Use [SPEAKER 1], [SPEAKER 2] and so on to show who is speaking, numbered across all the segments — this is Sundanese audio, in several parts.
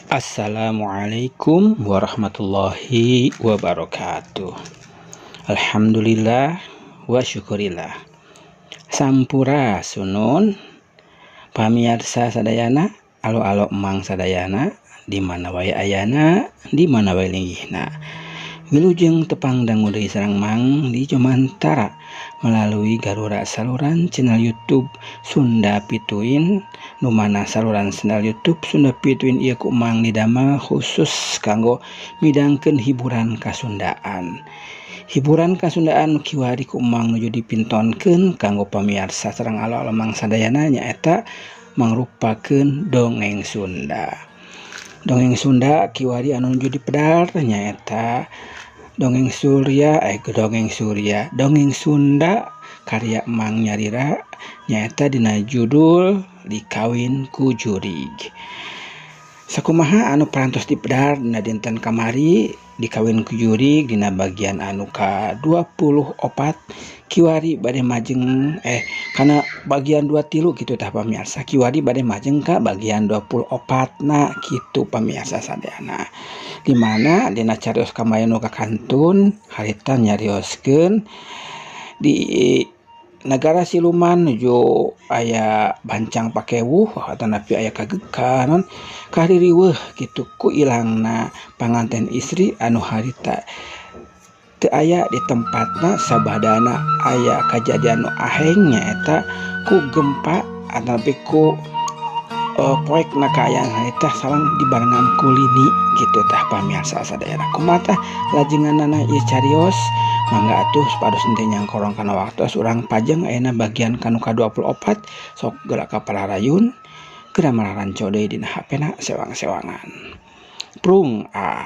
[SPEAKER 1] Assalamualaikum warahmatullahi wabarakatuh. Alhamdulillah wa syukurillah. Sampurasunun pamiarsa sadayana, alo-alo emang sadayana, di mana wae ayana, di mana wae linggihna. Wilujeng tepang dangu deui sareng Mang di Jomantara melalui garura saluran channel YouTube Sunda Pituin, nu mana saluran channel YouTube Sunda Pituin ieu ku Mang didamel khusus kanggo midangkeun hiburan kasundaan. Hiburan kasundaan kiwari ku Mang nuju dipintonkeun kanggo pamiarsa sareng alo-alo Mang sadayana nyaeta mangrupakeun dongeng Sunda. Dongeng Sunda kiwari anu nuju dipedar nyaeta dongeng Surya, dongeng Surya, dongeng Sunda karya Mang Nyarira nyaeta dina judul Dikawin ku Jurig. Sakumaha anu parantos dipedar dina dinten kamari Dikawin ku Jurig dina bagian anu ka 24 kiwari bade majeng kana bagian 23 kitu tah pamiarsa, kiwari bade majeng ka bagian 24 na kitu pamiarsa sadayana. Di mana dina carios kamari nu kakantun harita nyarioskeun di nagara siluman nuju aya bancang pakewuh atanapi aya kagekanon kaririweuh kitu ku ilangna panganten istri anu harita teu aya di tempatna sabadana aya kajadian nu aheng nyaeta ku gempa atanapi ku poekna kaayaan harita sareng dibarengan ku lini kitu tah pamiarsa sadayana. Kumaha tah lajenganana ieu carios? Mangga atuh supados henteu nyangkorong kana waktos urang pajeng ayeuna bagian kanu ka-24 sok geura ka pararayun geura mararanco deui dina HP-na sewang-sewangan. Prung ah.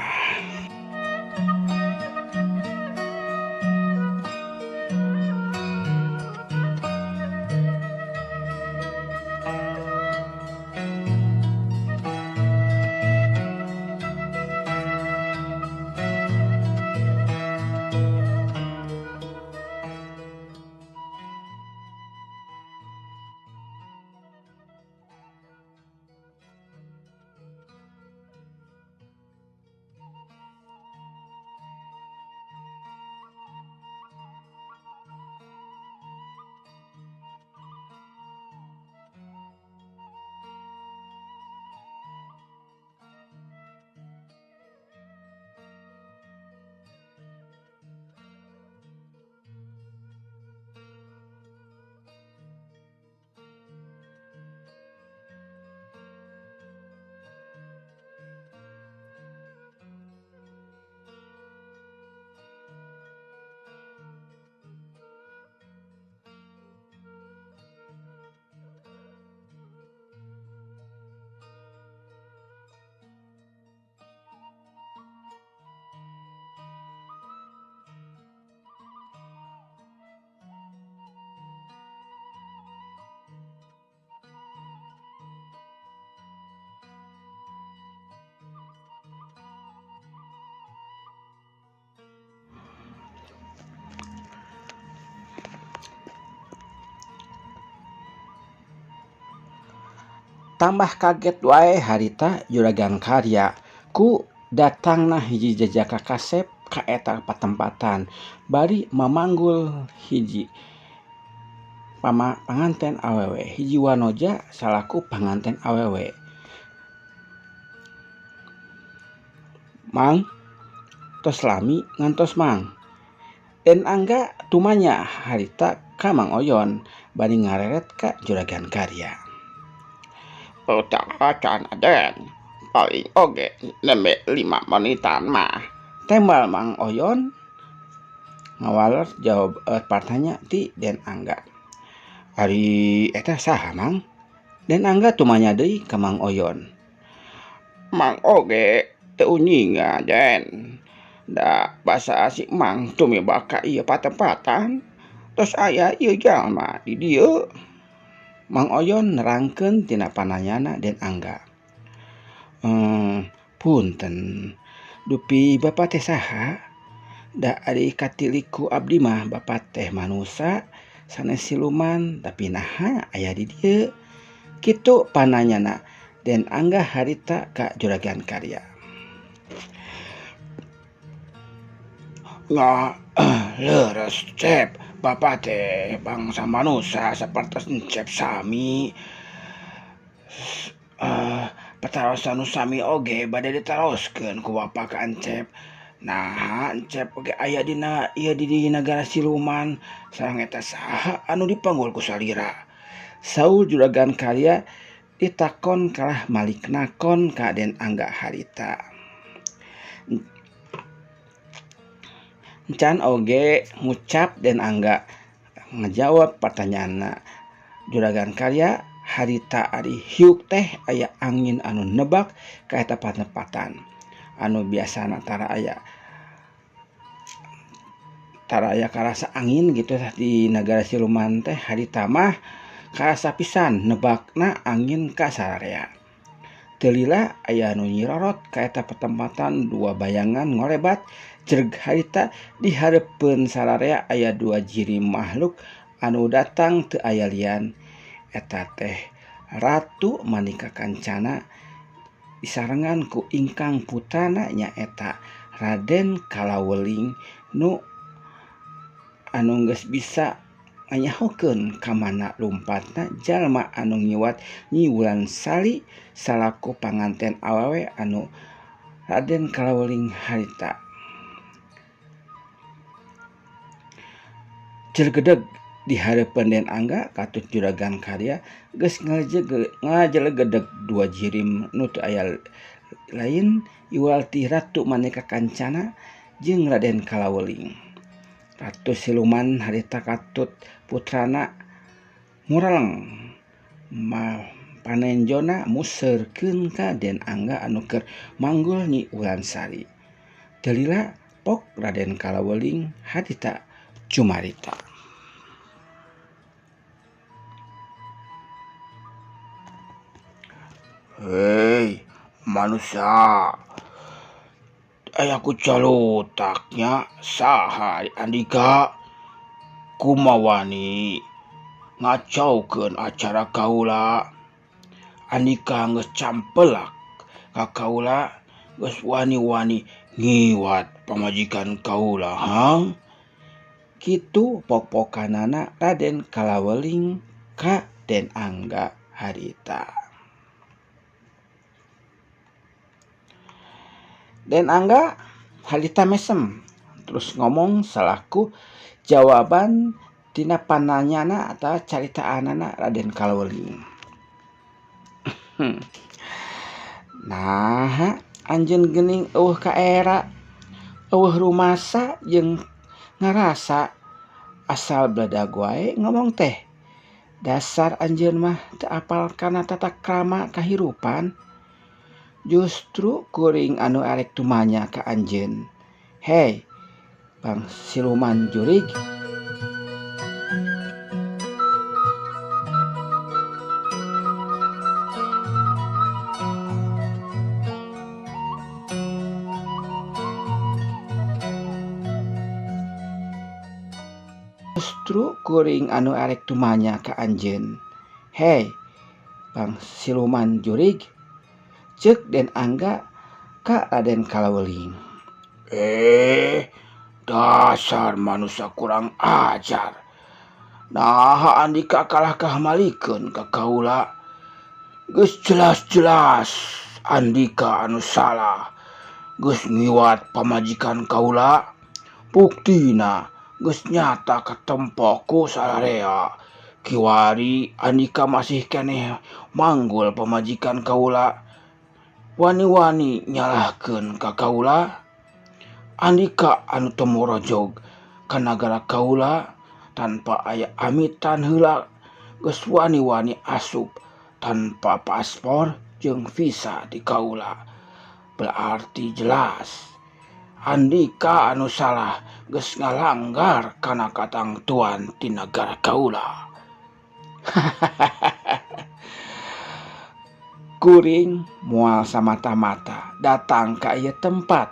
[SPEAKER 1] Tambah kaget wae harita Juragan Karya ku datangna hiji jajaka kasep ka eta patempatan bari mamanggul hiji panganten awewe, hiji wanoja salaku panganten awewe. Mang tos lami ngantos Mang. Den Angga tumanya harita ka Mang Oyon bari ngareret ka Juragan Karya. Acan aden paling oge nembe 5 menitan mah, tembal Mang Oyon ngawaler jawab partanya ti Den Angga. Ari eta saha Mang? Den Angga tumanya deui ka Mang Oyon. Mang oge teu uninga Den, da basa si Mang tumiba ka ieu patempatan tos aya ieu jalma di dieu. Mang Oyon nerangkeun tina pananyana Den Angga. Punten, dupi bapa teh saha? Da ari katiliku abdi mah bapa teh manusa sanes siluman, tapi naha aya di dieu. Kitu pananyana Den Angga harita ka Juragan Karya.
[SPEAKER 2] Nga leres Cep, bapak teh bangsa manusia sapertos Encep sami. Patarosan nu sami oge bade ditaroskeun ku bapak ka Encep. Nah, Encep oge aya dina ieu di nagara siluman sareng eta saha anu dipanggul ku salira.
[SPEAKER 1] Saur Juragan Karya ditakon kalah malik nakon ka Den Angga harita. Encan oge ngucap Den Angga ngejawab pertanyaanna. Juragan Karya harita ari hiuk teh aya angin anu nebak ka eta patempatan anu biasana tara aya karasa angin gitu di nagara siluman teh harita mah karasa pisan nebakna angin ka sararea. Teu lila aya nu nyirorot ka eta patempatan dua bayangan ngorebat jereg harita di hareupeun sararea aya dua jiri makhluk anu datang teu aya lian. Eta teh Ratu Manika Kancana disarengan ku ingkang putrana nyaeta Raden Kalaweling nu anu geus bisa nganyahokeun ka mana lumpatna jalma anu ngiwat Nyi Wulansari salaku panganten awewe anu Raden Kalaweling harita. Jergedeg di hareupeun Den Angga katut Juragan Karya geus ngajelegedeg dua jirim nu teu aya lain iwal ti Ratu Manika Kancana jeung Raden Kalaweling. Ratu siluman harita katut putrana mureleng panenjona museurkeun ka Den Angga anu keur manggul Nyi Wulansari. Teu lila pok Raden Kalaweling harita cumarita.
[SPEAKER 2] Hei manusia, aya ku calutaknya saha andika kumawani ngacaukeun acara kaula. Andika geus campelak ka kaula, geus wani-wani ngiwat pamajikan kaula hang.
[SPEAKER 1] Kitu pok-pokanana Raden Kalaweling ka Den Angga harita. Den Angga harita mesem terus ngomong salaku jawaban tina pananyana atau caritaanana Raden Kalaweling. Nah, anjeun geuning eueuh ka era, eueuh rumasa jeung ngarasa asal bledag wae ngomong teh. Dasar anjeun mah teu apal kana tata krama kahirupan. Justru kuring anu arek tumanya ka anjeun. Hei, bang siluman jurig. Justru kuring anu arek tumanya ka anjeun. Hei, bang siluman jurig. Ceuk Den Angga ka Raden Kalaweling.
[SPEAKER 2] Dasar manusia kurang ajar. Nah, andika kalah kamalikeun ka kaula. Geus jelas-jelas andika anu salah. Geus ngiwat pamajikan kaula. Buktina geus nyata katempo ku sararea. Kiwari andika masih keneh manggul pamajikan kaula. Wani-wani nyalahkeun ka kaula. Andika anu teu morojog ka nagara kaula tanpa aya amitan heula geus wani-wani asup tanpa paspor jeung visa di kaula. Berarti jelas andika anu salah geus ngalanggar kana katangtuan ti nagara kaula.
[SPEAKER 1] Kuring moal samata-mata datang ka ieu tempat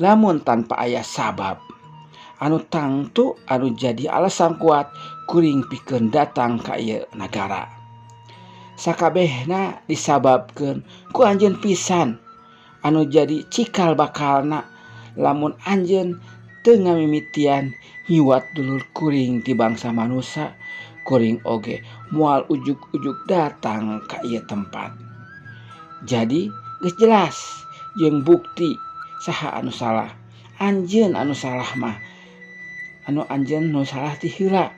[SPEAKER 1] lamun tanpa aya sabab anu tangtu anu jadi alasan kuat kuring pikeun datang ka ieu nagara.
[SPEAKER 2] Sakabehna disababkeun ku anjeun pisan anu jadi cikal bakalna lamun anjeun teu ngamimitian ngiwat dulur kuring ti bangsa manusa, kuring oge moal ujug-ujug datang ka ieu tempat. Jadi geus jelas jeung bukti saha anu salah. Anjeun anu salah mah, anu anjeun nu salah ti heula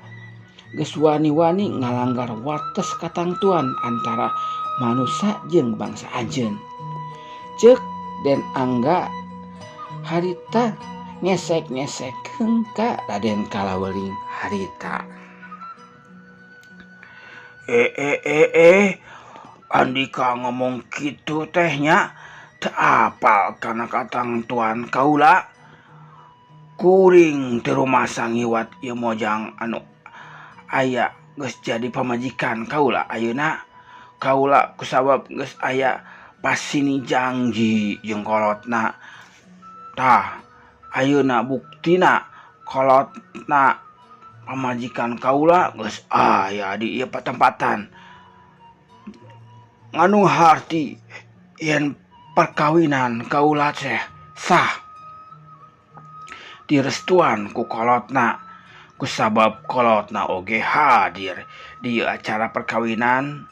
[SPEAKER 2] geus wani-wani ngalanggar wates katangtuan antara manusa jeung bangsa anjeun. Ceuk Den Angga harita ngesek-ngesekeun ka Raden Kalaweling harita. Andika ngomong kitu teh nya teu apal kana katangtuan kaula. Kuring teu rumasa ngiwat ieu mojang anu aya geus jadi pamajikan kaula ayeuna. Kaula kusabab geus aya pasini janji jeung kolotna. Tah ayeuna buktina kolotna pamajikan kaula geus aya di ieu patempatan. Nganu harti yen perkawinan kaula teh sah direstuan ku kolotna, kusabab kolotna oge hadir di acara perkawinan.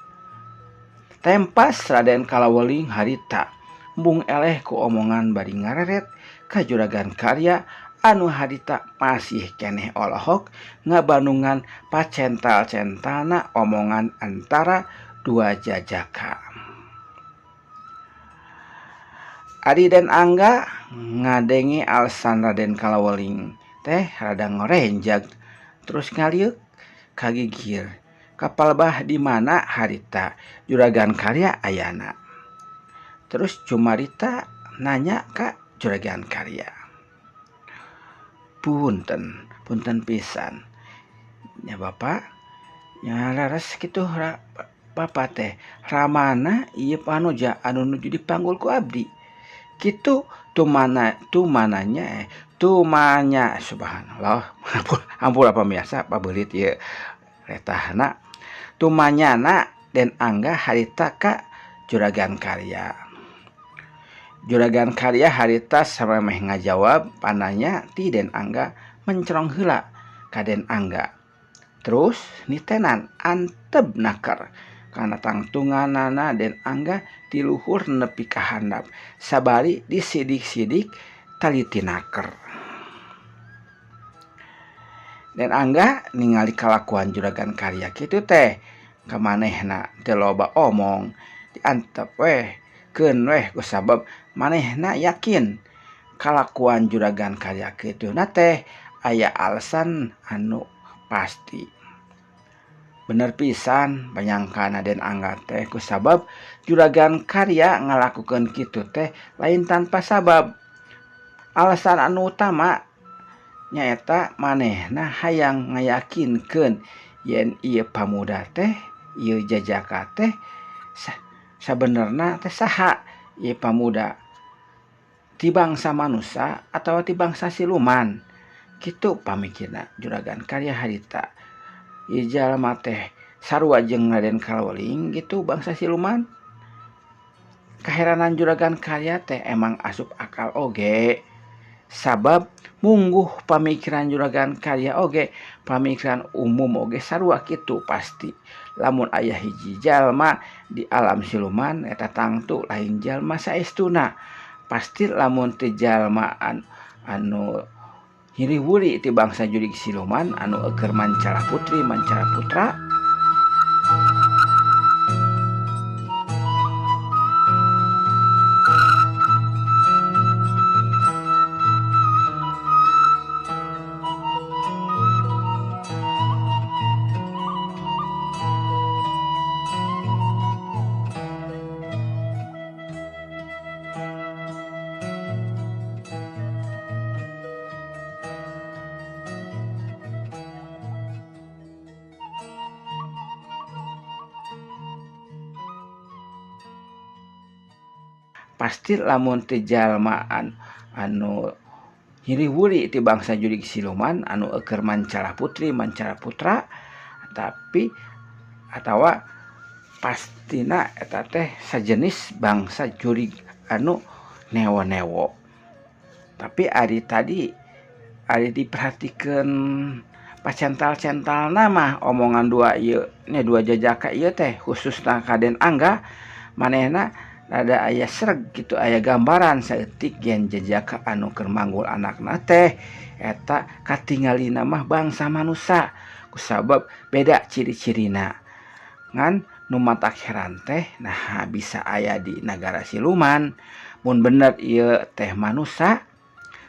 [SPEAKER 2] Tempas Raden Kalaweling harita embung eleh ku omongan bari ngareret ka Juragan Karya anu harita masih keneh olohok ngabanungan pacental-centalna omongan antara dua jajaka. Ari Den Angga ngadenge alasan Raden Kalaweling teh rada ngorenjag terus ngaliuk kagigir. Kapal bah di mana harita Juragan Karya ayana. Terus cumarita nanya ka Juragan Karya. Punten, punten pisan. Nya Bapak, nya leres kitu Bapak teh ramana ieu panoja anu nuju dipanggul ku abdi. Kitu tumana tumananya tumanya subhanallah. Ampun apa biasa pabeulit ieu retahna. Tumanyana Den Angga harita ka Juragan Karya. Juragan Karya harita samemeh ngajawab pananya ti Den Angga mencerong heula ka Den Angga. Terus nitenan antep naker kana tangtunganana Den Angga ti luhur nepi ka handap sabari disidik-sidik tali tinaker. Den Angga ningali kalakuan Juragan Karya kitu teh kamanehna teu loba omong diantep weh keun weh kusabab manehna yakin kalakuan Juragan Karya kituna teh aya alasan anu pasti. Bener pisan panyangkana Den Angga teh kusabab Juragan Karya ngalakukeun kitu teh lain tanpa sabab. Alasan anu utama nyaeta manehna hayang ngayakinkeun yen ieu pamuda teh ieu jajaka teh sabenerna teh saha ieu pamuda ti bangsa manusa atawa ti bangsa siluman. Kitu pamikirna Juragan Karya harita. Ieu jalma teh sarua jeung Raden Kalaweling gitu bangsa siluman. Kaheranan Juragan Karya teh emang asup akal oge. Sabab mungguh pamikiran Juragan Karya oge pamikiran umum oge sarua kitu pasti. Lamun aya hiji jalma di alam siluman eta tangtu lain jalma saestuna. Pasti lamun teu jalma anu nyiriwuri ti bangsa jurig siluman anu eukeur mancara putri mancara putra. Pasti lamun teu jalma anu nyiriwuri ti bangsa jurig siluman anu eukeur mancara putri mancara putra tapi atawa Pastina eta teh sajenis bangsa jurig anu newo-newo. Tapi ari tadi ari diperhatikeun pacental-centalna mah omongan dua ieu nya dua jajaka ieu teh khususna ka Den Angga manehna rada aya sreg kitu aya gambaran saeutik yen jajaka anu keur manggul anakna teh eta katingalina mah bangsa manusa kusabab beda ciri-cirina. Ngan nu matak heran teh naha bisa aya di nagara siluman mun bener ieu teh manusa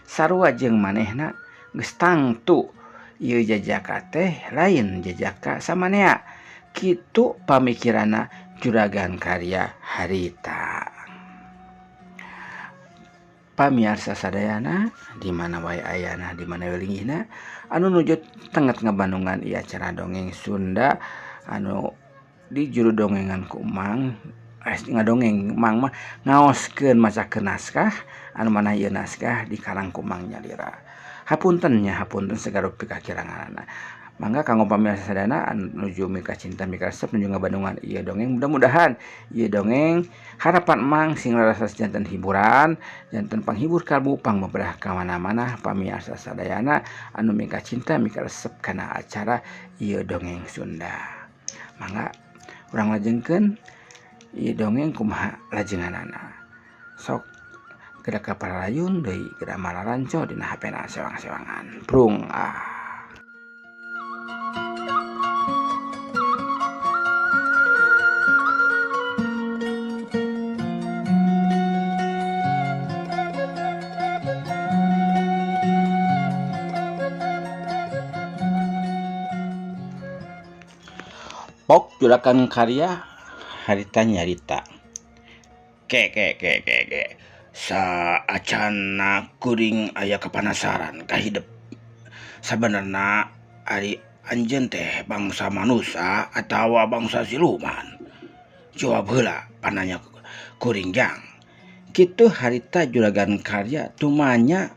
[SPEAKER 2] sarua jeung manehna geus tangtu ieu jajaka teh lain jajaka samanea. Kitu pamikiranna Juragan Karya harita. Pamiarsa sadayana di mana wae ayana di mana we linggihna anu nuju tenget ngabandungan ieu acara dongeng Sunda anu di juru dongengan ku Mang ngadongeng Mang mah ngaoskeun macakeun naskah anu mana ieu naskah dikarang ku Mang nyalira. Hapunten nya hapunten sagarupi kakiranganana. Mangga kanggo pamirsa sadayana anu nuju mika cinta mika resep nuju ngabandungan ieu dongeng mudah-mudahan ieu dongeng harapan Mang sing rarasa janten hiburan janten panghibur kalbu pangbeberah ka mana-mana pamirsa sadayana anu mika cinta mika resep kana acara ieu dongeng Sunda. Mangga urang lajengkeun ieu dongeng kumaha lajenganana. Sok geura ka pararayun deui geura mararanco dina HP-na sewang-sewangan. Brung ah. Pok Juragan Karya harita nyarita.
[SPEAKER 3] Ke ke ke ke ke. Saacana kuring aya kepanasaran ka hidep. Sabenerna ari anjeun teh bangsa manusa atawa bangsa siluman? Jawab heula pananya kuring jang.
[SPEAKER 2] Kitu harita Juragan Karya tumanya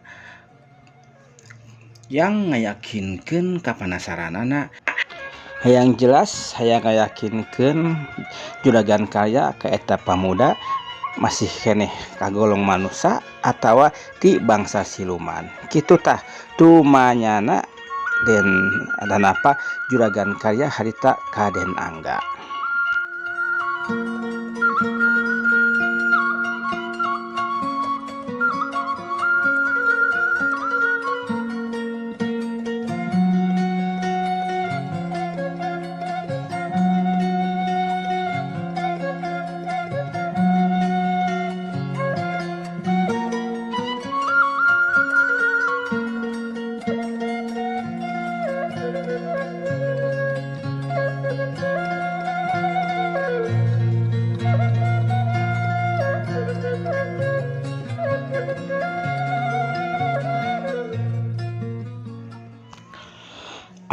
[SPEAKER 2] yang ngayakinkeun kapanasaranana. Hayang jelas hayang ngayakinkeun Juragan Karya ka eta pamuda masih keneh kagolong manusa atawa ti bangsa siluman. Kitu tah tumanyana den adanapa Juragan Karya harita ka Den Angga.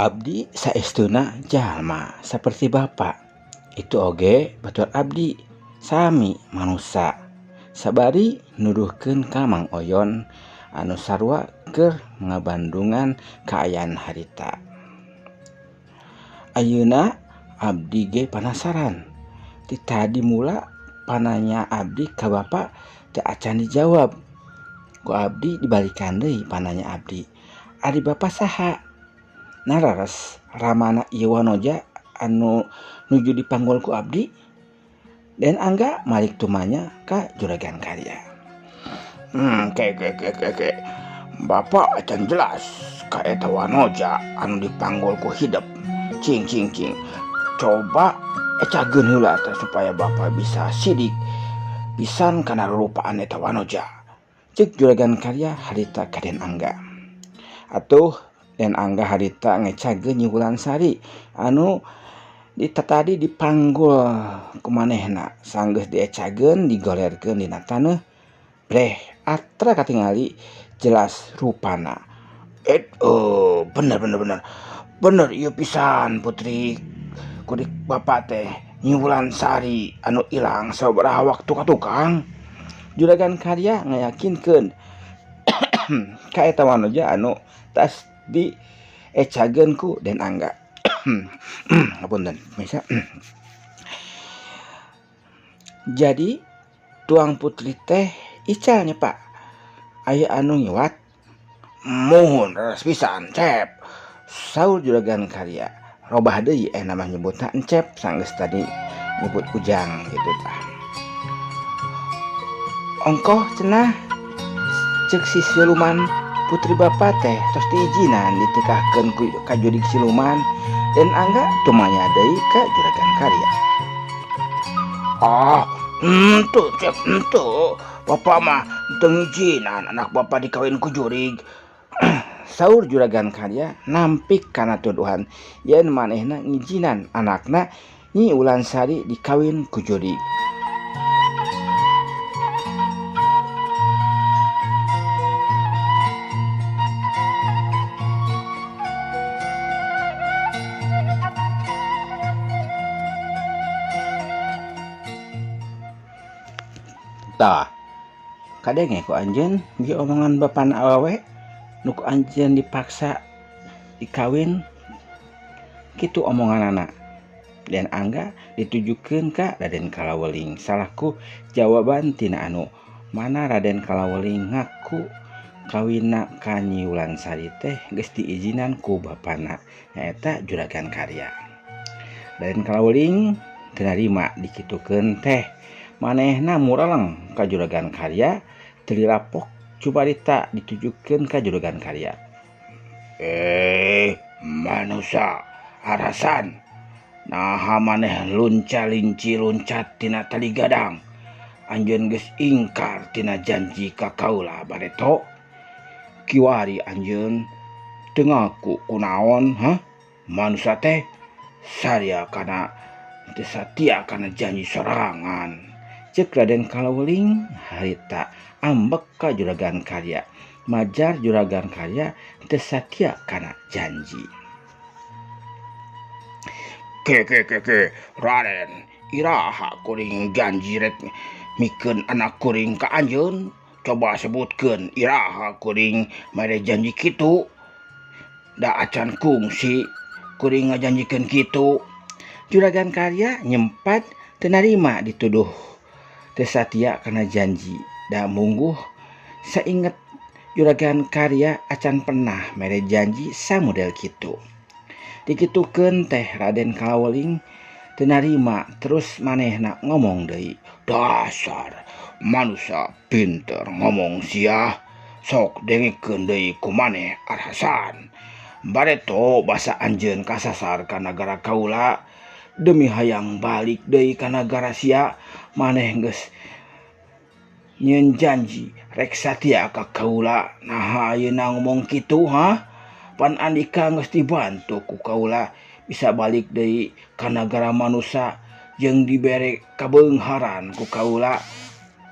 [SPEAKER 2] Abdi saestuna jalma saperti bapa. Itu oge batur abdi sami manusa. Sabari nuduhkeun ka Mang Oyon anu sarua keur ngabandungan kaayaan harita. Ayeuna abdi ge panasaran. Ti tadi mula pananya abdi ka bapa teu acan dijawab. Ku abdi dibalikan deui pananya abdi. Ari bapa saha? Narares ramana ieu wanoja anu nuju dipanggul ku abdi. Den Angga malik tumanya ka Juragan Karya.
[SPEAKER 3] Ke ke ke ke ke. Bapak acan jelas ka eta wanoja anu dipanggul ku hidep. Cing cing cing. Coba ecageun heula teh supaya bapak bisa sidik pisan kana rurupaan eta wanoja.
[SPEAKER 2] Cek Juragan Karya harita ka Den Angga. Atuh Den Angga harita ngecageun Nyi Wulansari anu tadi dipanggul ku manehna sanggeus diecageun digolerkeun dina taneuh breh atra katingali jelas rupana.
[SPEAKER 3] Bener bener bener. Bener ieu pisan putri kudik bapak teh Nyi Wulansari anu ilang sabaraha waktu ka tukang.
[SPEAKER 2] Juragan Karya ngayakinkeun ka eta wanoja anu tas di ecageun ku Den Angga. Hapunten, misa.
[SPEAKER 1] Jadi tuang putri teh ical nya Pak. Aya anu ngiwat.
[SPEAKER 3] Muhun leres pisan Cep.
[SPEAKER 1] Saur Juragan Karya. Robah deui nama nyebutna Encep sanggeus tadi nyebut Ujang gitu tah. Ongkoh cenah ceuk si siluman putri bapa teh tos diizinan ditikahkeun ku ka jurig siluman dan angga tumanya deui ka Juragan Karya.
[SPEAKER 3] Ah, henteu Cep, henteu. Bapak mah teu ngijinan anak bapak dikawin ku jurig.
[SPEAKER 1] Saur Juragan Karya nampik kana tuduhan yen manehna ngijinan anakna Nyi Wulansari dikawin ku jurig. Tah, kadenge ku anjeun di omongan bapana awewe nu ku anjeun dipaksa dikawin kitu omonganana. Dan angga ditujukeun ka Raden Kalaweling salaku jawaban tina anu mana Raden Kalaweling ngaku kawinna ka Nyi Wulansari teh geus diizinan ku bapana nyaeta Juragan Karya. Raden Kalaweling teu narima dikitukeun teh manehna mureleng ka Juragan Karya teu dirapok cumarita ditujukeun ka Juragan Karya.
[SPEAKER 3] Manusa arasan naha maneh lunca linci luncat tina tali gadang. Anjeun geus ingkar tina janji ka kaula bareto. Kiwari anjeun teu ngaku kunaon ha? Manusa teh saria kana teu satia kana janji sorangan.
[SPEAKER 1] Ceuk Raden Kalaweling harita ambek ka Juragan Karya. Majar Juragan Karya teu satia kana janji.
[SPEAKER 3] Ke ke ke ke Raden, iraha kuring janji rek mikeun anak kuring ka anjeun? Coba sebutkeun iraha kuring mere janji kitu. Da acan kungsi kuring ngajanjikeun kitu.
[SPEAKER 1] Juragan Karya nyempat teu narima dituduh teu satia kana janji. Da mungguh sainget Juragan Karya acan pernah mere janji samodel kitu. Dikitukeun teh Raden Kalaweling teu narima terus manehna ngomong deui.
[SPEAKER 3] Dasar manusa pinter ngomong sia, sok dengekeun deui ku maneh Arhasan. Bareto basa anjeun kasasar ka nagara kaula demi hayang balik deui ka nagara sia, maneh geus nyeun janji rek satia ka kaula. Naha ayeuna ngomong kitu ha? Pan andika geus dibantu ku kaula bisa balik deui ka nagara manusa jeung dibere kabeungharan ku kaula.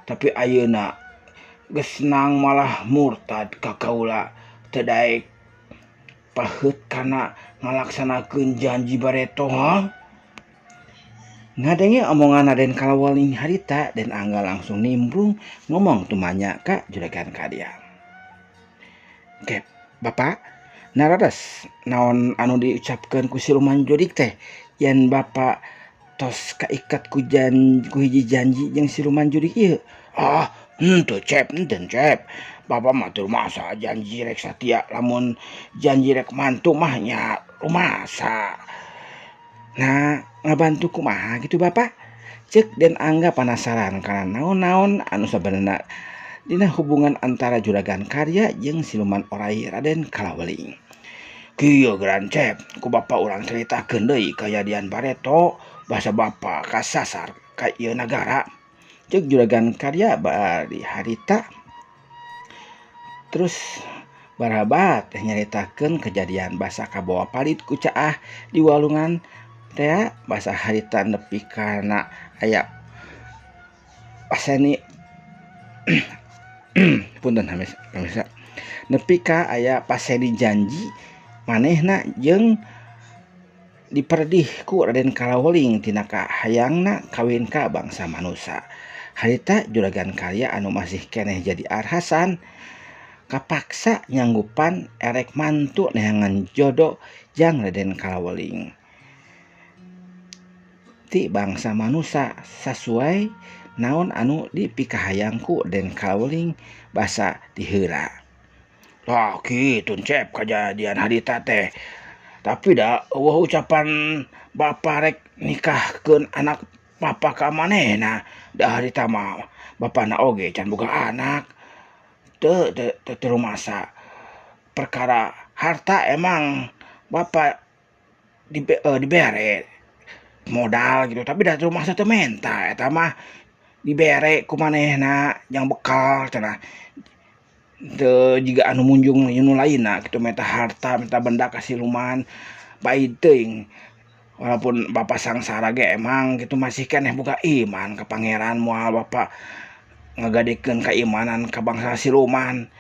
[SPEAKER 3] Tapi ayeuna geus nang malah murtad ka kaula, teu daek paheut kana ngalaksanakeun janji bareto ha?
[SPEAKER 1] Ngadenge omongan Raden Kalaweling harita dan angga langsung nimbrung ngomong tumanya ka Juragan Karya. Kep, Bapak, naradas naon anu diucapkeun ku siluman jurig teh yen Bapak tos kaikat ku ku hiji janji jeung siluman jurig ieu?
[SPEAKER 3] Ah, henteu Cep, henteu Cep. Bapak mah teu rumasa janji rek satia, lamun janji rek mantu mah nya rumasa.
[SPEAKER 1] Nah, ngabantu kumaha gitu Bapak? Ceuk Den Angga penasaran karena naon-naon anu sabenerna dina hubungan antara Juragan Karya jeung siluman orai Raden Kalaweling.
[SPEAKER 3] Kieu geran Cep, ku Bapak urang caritakeun deui kajadian bareto basa Bapak kasasar ka ieu nagara.
[SPEAKER 1] Ceuk Juragan Karya bari harita. Terus barabat teh nyaritakeun kejadian basa kabawa palit ku caah di walungan teh basa harita nepi kana aya paseni punten hamisa nepi ka aya paseni janji manehna jeung diperdih ku Raden Kalaweling tina kahayangna kawin ka bangsa manusa. Harita Juragan Karya anu masih keneh jadi Arhasan kapaksa nyanggupan erek mantu neangan jodoh jang Raden Kalaweling. ti bangsa manusa sasuai naon anu dipikahayang ku Den Kalaweling basa ti heula.
[SPEAKER 3] Tah kitu Cep kajadian harita teh. Tapi da eueuh ucapan bapa rek nikahkeun anak bapa ka manehna. Da harita mah bapana oge can boga anak. Teu teu rumasa. Perkara harta emang bapa dibere modal gitu, tapi da rumasa teu menta eta mah dibere ku manehna jang bekal cenah. Teu jiga anu munjung nu lainna kitu menta harta menta benda ka siluman baid teuing. Walaupun bapa sangsara ge emang gitu masih keneh boga iman ka pangeran moal bapa ngagadekeun kaimanan ka bangsa siluman.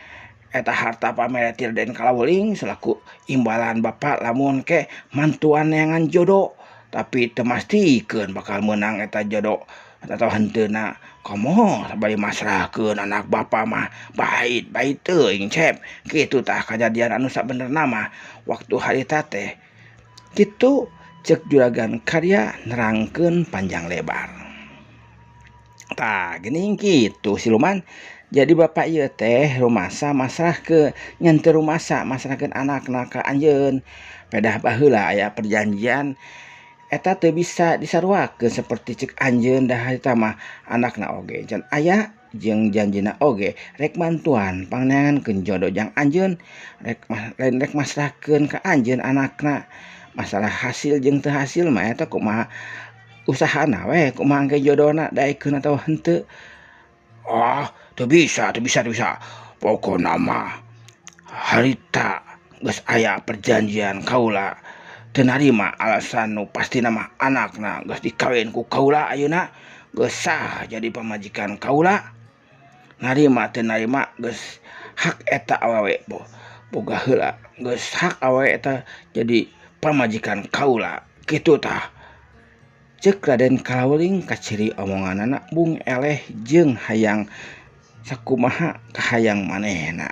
[SPEAKER 3] Eta harta pamere ti Den Kalaweling selaku imbalan bapa lamun ke mantuan neangan jodoh, tapi teu mastikeun bakal meunang eta jodoh atau henteuna. Komo sabari masrahkeun anak bapa mah bait bait teuing Cep. Kitu tah kajadian anu sabenerna mah waktu harita teh. Kitu cek Juragan Karya nerangkeun panjang lebar. Tah geuning kitu siluman. Jadi bapak ieu teh rumasa masrahkeun ngan teu rumasa masrahkeun anakna ka anjeun. Pedah baheula aya perjanjian eta teu bisa disaruakeun seperti cek anjeun da harita mah anakna oge can aya jeung janjina oge rek mantuan pangneangankeun jodoh jang anjeun rek lain rek masrahkeun ka anjeun anakna. Masalah hasil jeung teu hasil mah eta kumaha usahana we kumaha engke jodona daekeun atawa henteu. Ah, teu bisa, teu bisa, teu bisa. Pokona mah harita geus aya perjanjian kaula teu narima alasan nu pastina mah anakna geus dikawin ku kaula ayeuna geus sah jadi pamajikan kaula. Narima teu narima geus hak eta awewe boga heula geus hak awewe eta jadi pamajikan kaula kitu tah.
[SPEAKER 1] Cek Raden Kalaweling kaciri omonganana bung eleh jeung hayang sakumaha kahayang manehna.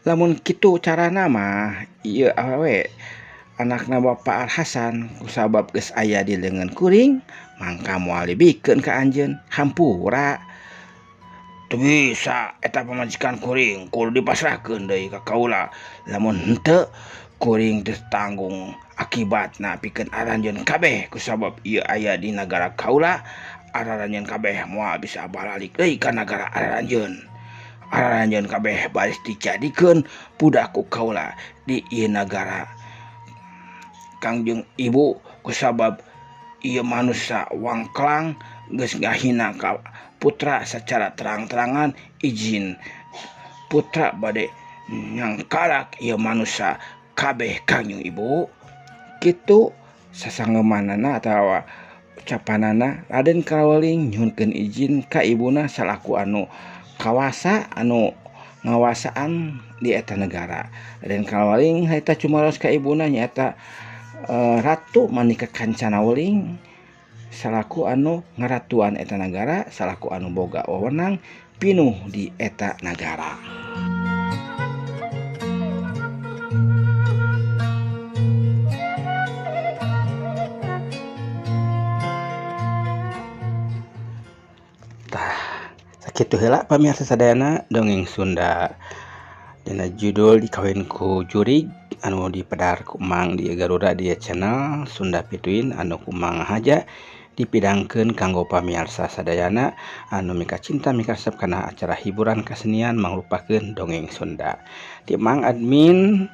[SPEAKER 1] Lamun kitu carana mah ieu awewe anakna Bapa Al Hasan kusabab geus aya di leungeun kuring mangka moal dibikeun ka anjeun hampura.
[SPEAKER 3] Teu bisa eta pamajikan kuring kudu dipasrahkeun deui ka kaula. Lamun henteu kuring teu tanggung akibatna pikeun aranjeun kabeh kusabab ieu aya di nagara kaula. Aranjeun kabeh moal bisa balalik deui ka nagara aranjeun. Aranjeun kabeh baris dijadikeun budak ku kaula di ieu nagara. Kangjeng Ibu kusabab ieu manusa wangklang geus ngahina ka putra secara terang-terangan izin putra bade nyangkalak ieu manusa kabeh Kangjeng Ibu.
[SPEAKER 1] Kitu sasangeumanana atawa ucapanana Raden Kalaweling nyuhunkeun izin ka ibuna salaku anu kawasa anu ngawasaan di eta negara. Raden Kalaweling harita cumaros ka ibuna nyaeta Ratu Manika Kancana Weling salaku anu ngaratuan eta nagara salaku anu boga wewenang pinuh di eta nagara. Tah, sakitu heula pamirsa sadayana dongeng Sunda dina judul Dikawin ku Jurig anu dipedar ku Mang di Garuda di channel Sunda Pituin anu ku Mang haja dipidangkeun kanggo pamirsa sadayana anu mika cinta mika resep kana acara hiburan kesenian mangrupakeun dongeng Sunda. Ti Mang admin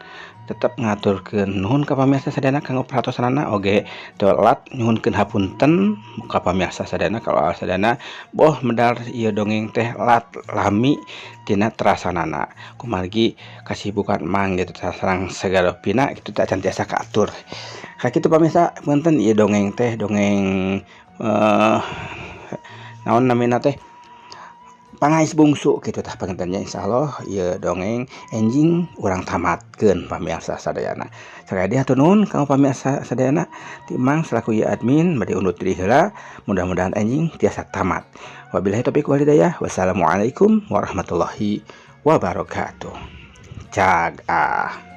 [SPEAKER 1] tetep ngaturkeun nuhun ka pamirsa sadayana kanggo perhatosanana oge teu telat nyuhunkeun hapunten ka pamirsa sadayana kalau sadayana boh medar ieu dongeng teh lat lami tina terasanana kumargi kasibukan Mang gitu sareng segala pina kitu teh acan tiasa kaatur. Sakitu pamirsa punten ieu dongeng teh dongeng naon namina teh pangais bungsu kitu tah pangintennya insyaallah ieu dongeng enjing urang tamatkeun pamirsa sadayana. Sakali deui hatur nuhun ka pamirsa sadayana ti Mang selaku ieu admin bade undur diri heula mudah-mudahan enjing tiasa tamat. Wabillahi taufiq wal hidayah. Wassalamualaikum warahmatullahi wabarakatuh. Cag ah.